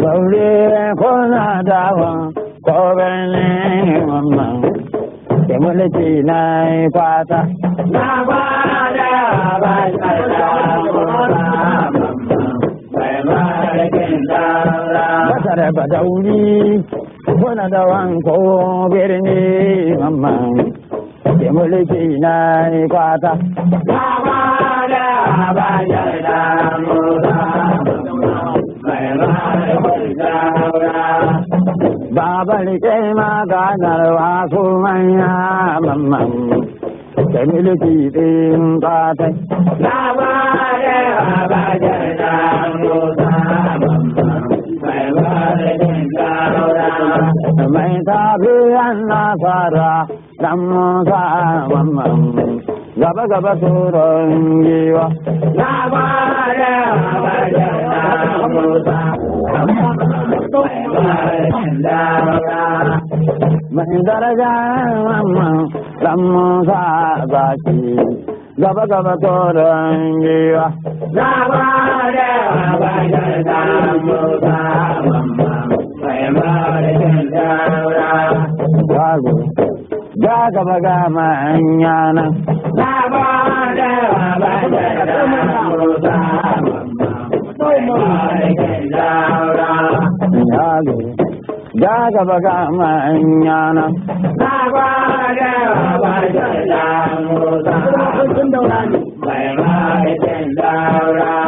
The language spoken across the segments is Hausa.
Gaure ko na dawa ko birni mamman ke mulki na yi kwata. Basar ba dauri ko na dawan ko birni mamman ke mulki na yi kwata. Baba rike maganar wasu manya mamman ke mulki ɗin kwatai. Mai tafiyan nasara dan Musa mamman gaba gaba turon giwa. Mai daraja mamman dan Musa zaki gaba gaba turon giwa. Gago ga gaba ga manya nan. Gago ga gaba ga manya nan.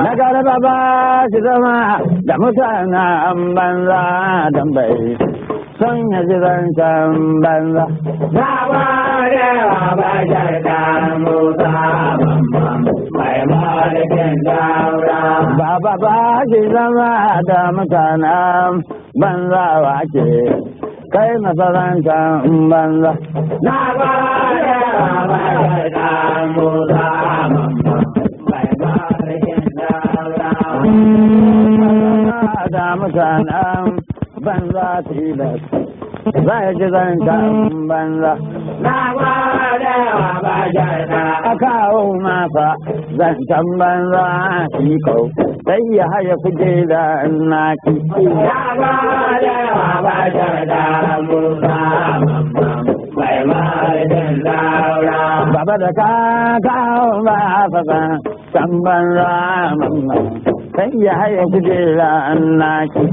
Na garba ba shi zama da mutanen banza dan bai son ya ji zancen banza. Baba ba shi zama da mutanen banza wake kai masa zancen banza. Da mutanen banza tilas za ya ji zancen banza. A kawo masa zancen banza shi kau sai ya haya kujera naki. Baba da ka kawo masa zancen banza mamman sai ya haya kujera naki.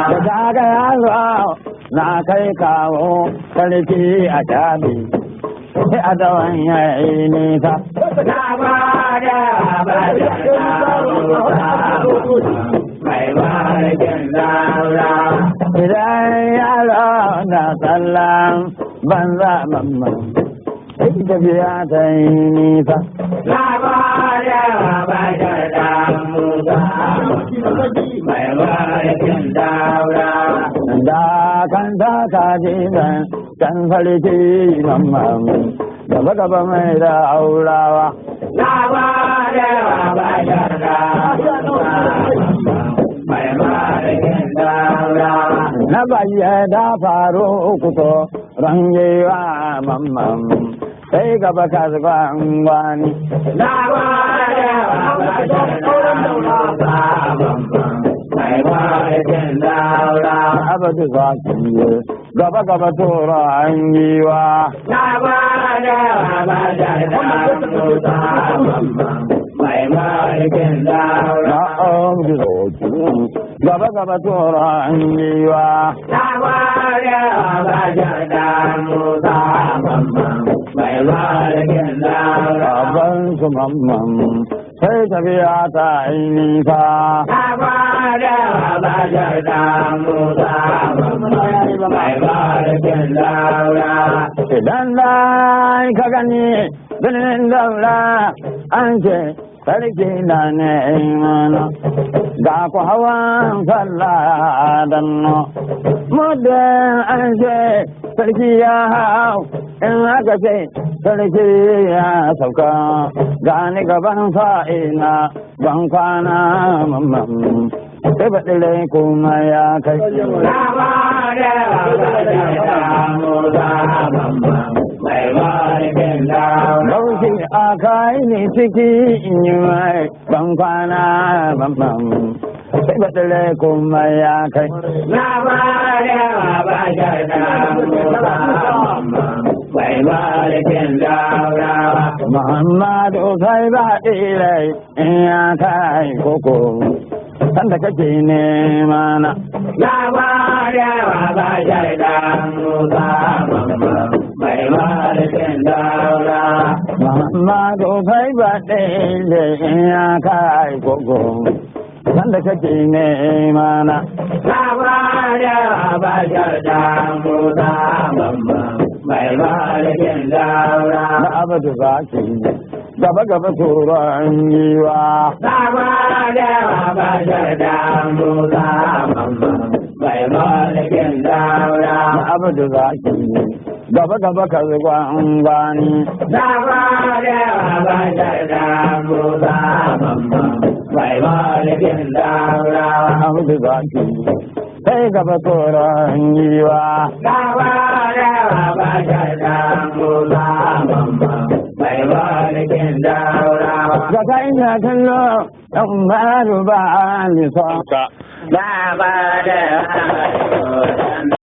Da kaga yaro na kai kawo sarki a tabi sai a dawan ya yi nisa. Idan yaro na tsallan banza mamman sai tafiya ta yi nisa. Da kan ta jiban kan sarki mamman gaba gaba mai da aurawa. Na bayyana faru kuto rangewa mamman sai gaba kasuwan gwani. Abadu zaki gaba gaba toro an giwa. Gaba gaba toro an giwa. Baban su mamman sai tafiya ta yi nisa. Idan dai ka gani birnin Daura an ce sarki na neman ga ku hawan sallah danno. Muddin an ce sarki ya hau in aka ce sarki ya sauka gani gaban fa'ina ban kwana mamman. Sai baɗi rai kuma ya kai. Bauchi a kai ne ciki in yi mai ban kwana ban. Sai baɗi rai kuma ya kai. Muhammadu sai baɗi rai in ya kai koko. Sanda kake nema na. Muhammadu sai baɗi rai in ya kai koko. Sanda kake nema na. Na abadu zaki gaba gaba turan giwa. Na abadu zaki gaba gaba ka zuwan gani. Abadu zaki sai gaba turan giwa. Gaka ina kallo ɗan ba ni son. Baba da